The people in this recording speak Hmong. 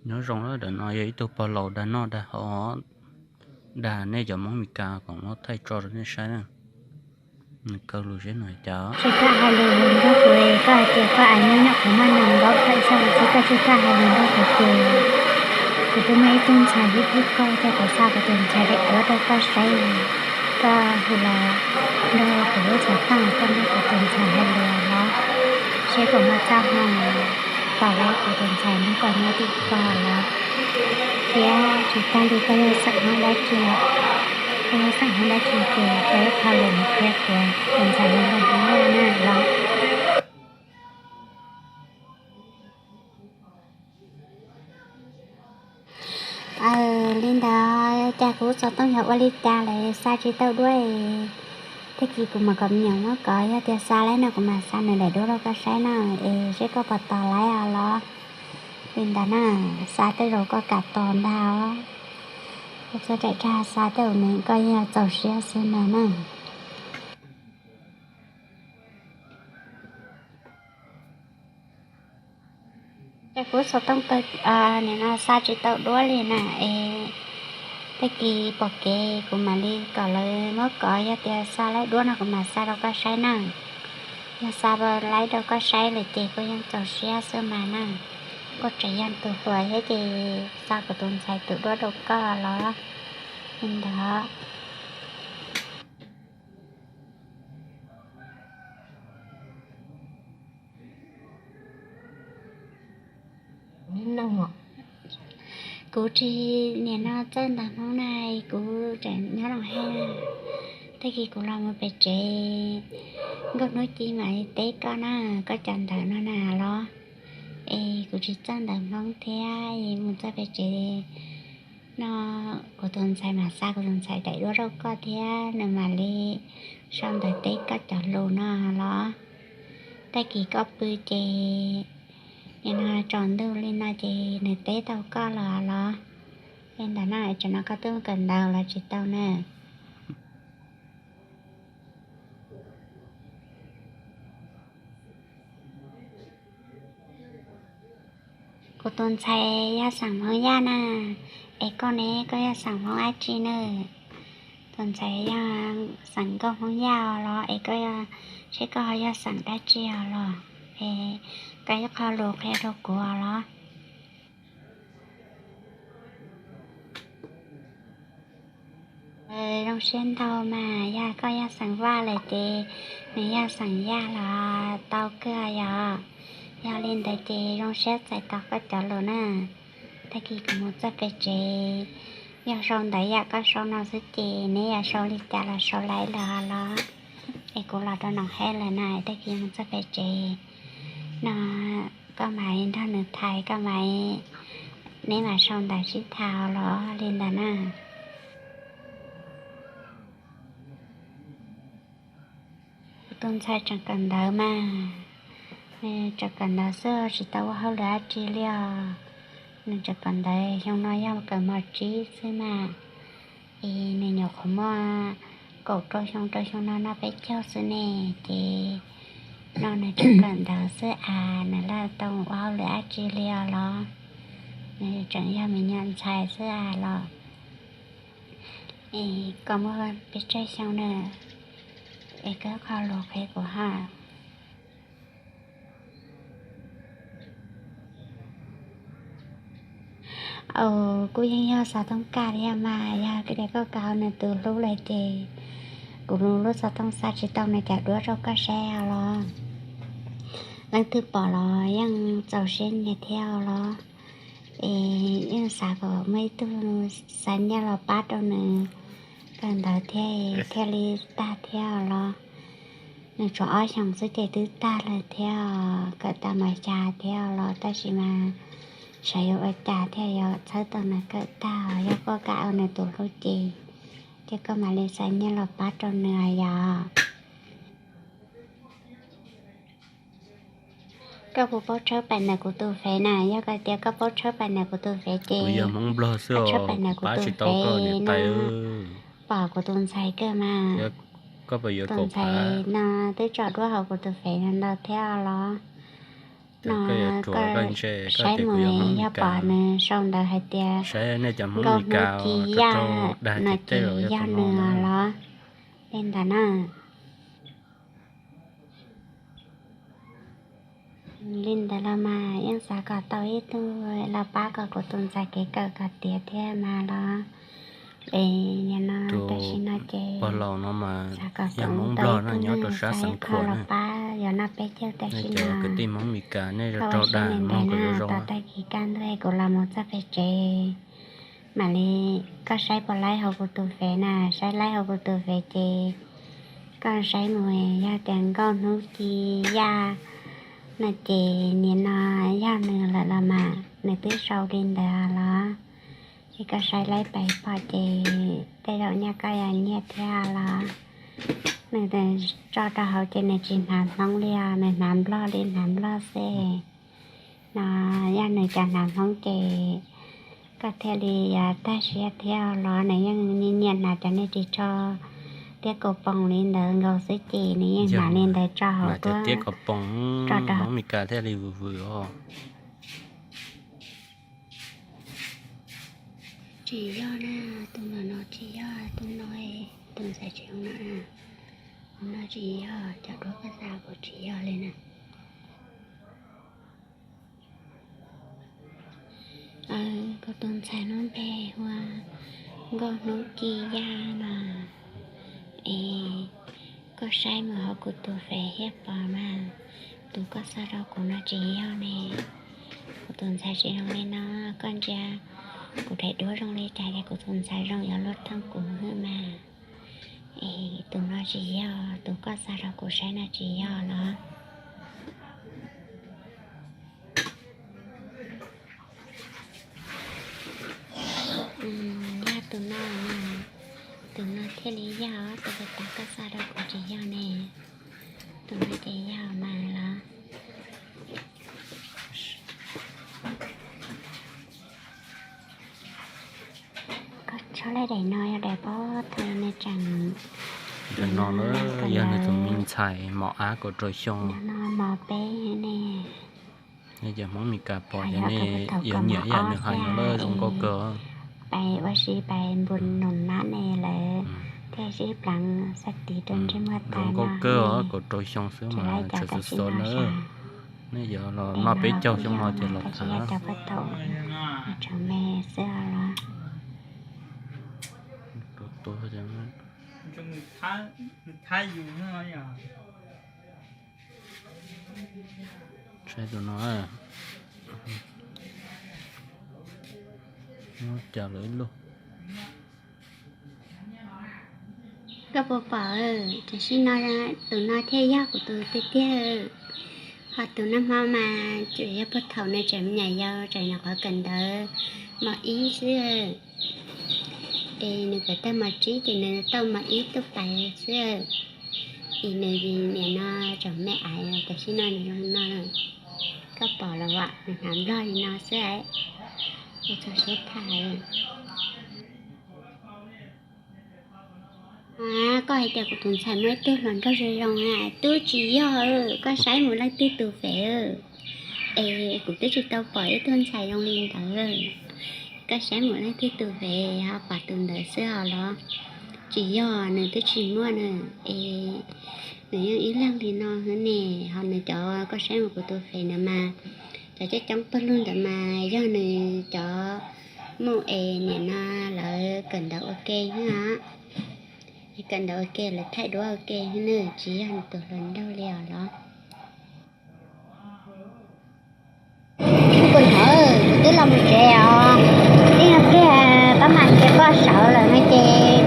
Nyob zoo, ntawm no yog ib tug pog laus dag noj dag haus, dag nej cov Hmoob Meskas kom muab thaij tso rau nej saib na. Nws kaw lus seb nws hais cas. Tsis txhob hais lus nrog kuv, koj hais tias koj nyob nyob qhov no nyob nkaum tawm xyoo xwb, koj tsis txhob hais lus nrog kuv ces kuv twb muaj ib tug ntxhais hlub hlub koj, ces kuv xa kuv tus ntxhais daim duab rau koj saib, koj hu los nrog kuv lub xov tooj, koj nrog kuv tus ntxhais hais lus los, seb puas muaj txoj hmoo pom lawv kuv tus ntxhais nrog koj nyob tim ko los. Thiab tsis tag li koj yog xeem Hmoob dab tsi, koj yog xeem Hmoob dab tsi ces koj ib qho lus mus qhia kuv tus ntxhais nyob nrog Hmoob na los. Li ntawd cas kuv xov tooj yog ua li cas lawm xa tsis tau duab es, tag kis kuv mam kom me nyuam muab kov, yog tias xa laib no kuv mam xa nws daim duab rau koj saib na, es seb koj puas tos laib os los. Li ntawd na, xa tej zaum koj kam tos ntag os. Koj txhob ram rag xa tej zaum nws koj yeej txaus siab xwb ntag na. Ces kuv xov tooj nim no xa tsis tau duab li na es, tag kis pom kev kuv mam li kom lawv muab kov, yog tias xa laib duab no kuv mam xa rau koj saib na. Yog xa laib rau koj saib lawm ces kuj yeej txaus siab xwb mas na. Koj tseem yog tus hluas thiab ces xa kuv tus ntxhais tus duab rau koj los li ntawd. Kuv tsis nim no txawj ntawv Hmoob na, kuv tseem nyob Loos Hej na. Tag kis kuv los mus pem tsev, Nkauj Hnub Ci mam li teb koj na, koj cov ntawv no na los. Es kuv tsis txawj ntawv Hmoob thiab es mus txog pem tsev no kuv tus ntxhais mam xa kuv tus ntxhais daim duab rau koj thiab nws mam li sau ntawv teb koj cov lus no los. Tag kis koj pw ces nim no tsaus ntuj li no ces nws teb tau koj los los. Li ntawd na, tsam no koj twb mus kawm ntawv los tsis tau na. Kuv tus ntxhais yog xeem Hmoob Yaj na, es koj ne, koj yog xeem Hmoob dab tsi na? Tus ntxhais yog xeem Nkauj Hmoob Yaj los es koj, seb koj ho yog xeem dab tsi os los? Es koj ib qho lus qhia rau kuv os los. Zoo siab ntau mas, yog koj yog xeem Vaj lawm ces nws yog xeem Yaj los tau kawg yom. Yog li ntawd ces zoo siab txais tos koj cov lus na. Tag kis kuv mus txog pem tsev, yog sau ntawv yam koj sau no xwb ces neb yog sau li cas los sau laib lawm los. Es kuv los rau Loos Hej lawm na, tag kis mus txog pem tsev no koj mam li nrog nws tham, koj mam, neb mam sau ntawv sib tham los li ntawd na. Kuv tus ntxhais tseem kawm ntawv mas, nws tseem kawm ntawv xwb tsis tau ua hauj lwm dab tsi li os. Nws tseem kawm ntawv, xyoo no yog kawm mos tsib xwb mas, es nws nyuam qhuav muaj kaum rau xyoo, rau xyoo no noj peb caug xwb ne, ces no nws tseem kawm ntawv xwb as, nws laj tau ua hauj lwm dab tsi li os los. Nws tseem yog me nyuam ntxhais xwb as los. Es koj muaj pes tsawg xyoo na? Es koj qhov lus qhia kuv ha. Kuj yeej yog xov tooj kaj thiab mas, yog tias koj kam nws tus hlub lawm ces kuv lub xov tooj xa tsis tau nws cov duab rau koj saib os los. Leej twg pom los yeej txaus siab nyiam thiab os los. Es yeej xav kom muaj ib tug xa nyiaj los pab rau nws kawm ntawv thiab, thiaj li tag thiab os los. Nws tsuas ob xyoos xwb ces twb tag lawm thiab, kawm tas mos xya thiab os los, tab sis mas xyov yuav ua cas thiaj yuav txhawb tau nws kawm tag. Yog koj kam ua nws tus hlub ces, ces koj mam li xa nyiaj los pab rau nws yom. Koj puas paub tshawb pais ntawm kuv tus fev na? Yog tias koj paub tshawb pais ntawm kuv tus fev ces, tshawb pais ntawm kuv tus fev no, pom kuv tus ntxhais kawg mas. Tus ntxhais no twb tso duab hauv kuv tus fev no ntau thiab os los. No Koj saib mus yog pom nws sau ntawv hais tias Nkauj Hnub Ci Yaj no ces yog nws los li ntawd na. Li ntawd los mas yeej xav kom tau ib tug los pab kom kuv tus ntxhais kev kawm kom tiav thiab mas los. Es yog no tam sim no ces xav kom tau ib tug neeg xav ib qho los pab yog noj peb caug tam sim no. Kwv tij Hmoob Mes Kas nej zov raug dag ntawd na, tos tag kis kaj ntug kuv los mus txoj pem tsev mam li, koj saib puas laib hauv kuv tus fev na, saib laib hauv kuv tus fev ces koj saib mus, yog tias Nkauj Hnub Ci Yaj no ces nim no yog nws lawm los mas, nws twb sau li ntawd los. Es koj saib laib pais pom ces tej zaum nyaj koj yog nyiaj thiab los. Nws tso rau hauv ces nws tsis hnav Hmoob li os, nws hnav Nplog li, hnav Nplog xwb. No yog nws cov hnav Hmoob ces koj thiaj li yuav tag siab thiab los, nws yeej nyiam hnav cov nej ris tsho thiab kaus poom li ntawd nkaus xwb ces nws yeej hnav li ntawd tso hauv tuaj. Hmoob Mes Kas thiaj li vwm vwm os. Tsis yog na, tus no no tsis yog, tus no, tus ntxhais tsis yog no, tus no tsis yog, cov duab koj xa kuv tsis yog li na. Kuv tus ntxhais lub npe hu ua Nkauj Hnub Ci Yaj no. Es koj saib mus hauv kuv tus fev thiab pom mas, tus koj xa rau kuv no tsis yog ne. Kuv tus ntxhais tsis zoo li no, koj ntsia kuv daim duab zoo li cas ces kuv tus ntxhais zoo yuav luag thooj kuv hwj mas. Es tus no tsis yog, tus koj xa rau kuv saib no tsis yog los. Yog tus no, tus no thiaj li yog, tus uas tas koj xa rau kuv tsis yog ne. Tus no ces yog mas los. Koj tshawb lawm daim no yog daim pob thaum nws tseem, daim no yog nws tus me ntxhais mos ab kaum rau xyoo no mos peb ne. Nej cov Hmoob Mes Kas pom ces nej yuav nyiam ib yam nws hais no lawm, zoo nkauj kawg. Pais ua si pais npus nus nab ne lawm, thiaj sib pleev xab tiv rau ntsej muag tag no. Zoo nkauj kawg os, kaum rau xyoo xwb mas tseem xov xov nawb. Nej yuav los noj peb caug xyoo no ces los tham. Tseem me xwb os. Saib tus no, muab cas lawv ib lub. Koj puas pom, tam sim no tus no thiaj yog kuv tus tiag tiag. Ho tus nag hmo mas tsuas yog puag thaum nws tseem me nyuam yaus tseem nyuam qhuav kawm ntawv mos ib xwb. Es nws kawm tag mos tsib ces nws tau mos ib tuaj pais xwb. Es nws nim no tseem me aiv, tam sim no nws zoo no. Koj pom los as, nws hnav nplog li no xwb. Ua txog siab tham. Koj hais tias kuv tus ntxhais muaj ib tug hluas nraug zoo zoo na, twb tsis yog. Koj saib mus leej twg tus fev, es kuv twb tsis tau pom ib tug ntxhais zoo li ntawd. Koj saib mus leej twg tus fev ho pom tus ntawd xwb os los. Tsis yog, nws twb tsis muaj na, es nws yeej ib leeg li no xwb ne. Ho nws cov, koj saib mus kuv tus fev ntawd mas, cov coob coob pawg lug ntawd mas yog nws cov muj es nim no lawv kawm ntawv ua ke xwb os. Kawm ntawv ua ke lawv thaij duab ua ke xwb na, tsis yog nws tus hluas nraug li os los. Kuv hnov kuv twb los mus tsev os, tib no kiag pab mam nrhiav koj sawv lawm no ces